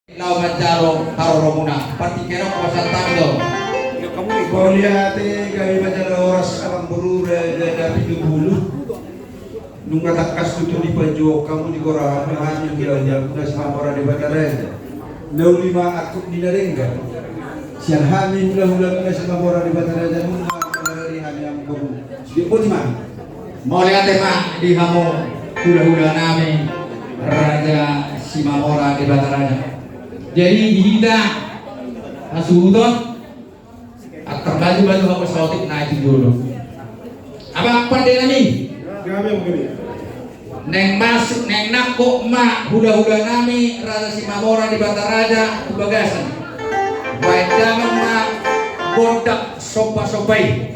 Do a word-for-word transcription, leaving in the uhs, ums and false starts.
Laho manjalo haroromuna, partingkian on pasahat hami do. Mauliate, gabe ma jala horas amangboru, raja na pitu pulu. Nunga tangkas tutu dipajual hamu di gora hami, hami hulahula muna Simamora Debata Raja. Na uli ma angkup ni na denggan. Sian hami hulahula muna Simamora Debata Raja, nunga mangaradi hami amangboru. Di podi ma. Mauliate ma di hamu hulahula nami Raja Simamora Debata Raja. Jadi di hita hasuhuton, antar baju-baju hamu saotik naik di dulu. Abang pande nami. Naeng masuk, naeng nangkok ma hulahula nami Raja Simamora Debata Raja tu bagasan. Baen damang ma gondang somba-somba i.